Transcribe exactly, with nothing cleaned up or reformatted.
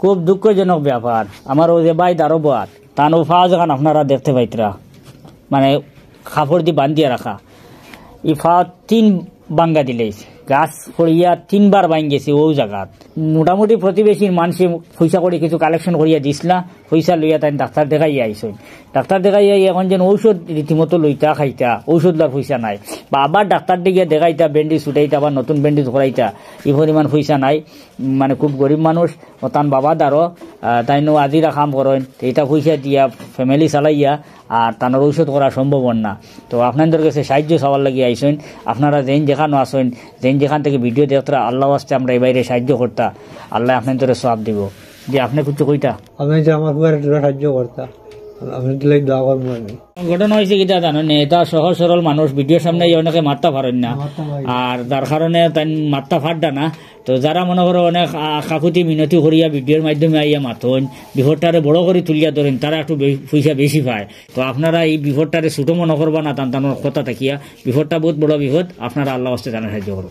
খুব দুঃখজনক ব্যাপার। আমার অউ যে ভাই দারোবাত, তান অউ ফাও যেখান আপনারা দেখতে পাইতরা, মানে, কাপড় দি বান্ধিয়া রাখা, ই ফাও তিন ভাঙ্গা দিলাইছে, গাছ পড়িয়া তিনবার ভাঙ্গি গেছে অউ জাগাত। মোটামুটি প্রতিবেশীর মানষে পয়সা করি কিছু collection করিয়া দিছলা, পয়সা লইয়া তাইন ডাক্তার দেখাইয়া আইছইন। ডাক্তার দেখাইয়া আইয়া এখন যেন ঔষধ রীতিমতো লইতা খাইতা, ঔষধ লওয়ার পয়সা নাই, বা আবার ডাক্তার দেখিয়া দেখাইতা, bandage ছুটাইতা, আবার নতুন bandage করাইতা, ই পরিমাণ পয়সা নাই। মানে, খুব গরিব মানুষ, অউ তান বাবা দারো, আহ, তাইন অউ আজিরা কাম করইন, তে ইতা পয়সা দিয়া family চালাইয়া আর তানর ঔষধ করা সম্ভব অর না। তো আপনাইনতর গেছে সাহায্য চাওয়ার লাগি আইছইন। আপনারা যেইন যেখানো আছইন, যেইন যেখান থাকি video দেখতরা, আল্লার ওয়াস্তে আমরার ই ভাইরে সাহায্য করতা, আল্লায় আপনাইনতরে সওয়াব দিবো। জি, আপনে কিছু কইতা? আমি যে আমার পুয়ারে থুড়া সাহায্য করতা, আপনাইনতর লাগি দোয়া করমু আমি। ঘটনা অইছে কিতা জানইন নি, ইতা সহজ সরল মানুষ, videoর সামনে আইয়া অনেকে মাততা পারইন না, মাততা পারইন না। আর যার কারণে তাইন মাততা পাররা না। তো যারা মনো করো অনেক, আহ, কাকুতি মিনতি করিয়া videoর মাধ্যমে আইয়া মাতইন, বিপদটারে বড় করি তুলিয়া ধরইন, তারা একটু বে-, পয়সা বেশি পায়। তো আপনারা ই বিপদটারে ছোট মনো করবা না, তান তানর কথা থাকিয়া, বিপদটা বউত বড় বিপদ, আপনারা আল্লার ওয়াস্তে তানরে সাহায্য করো।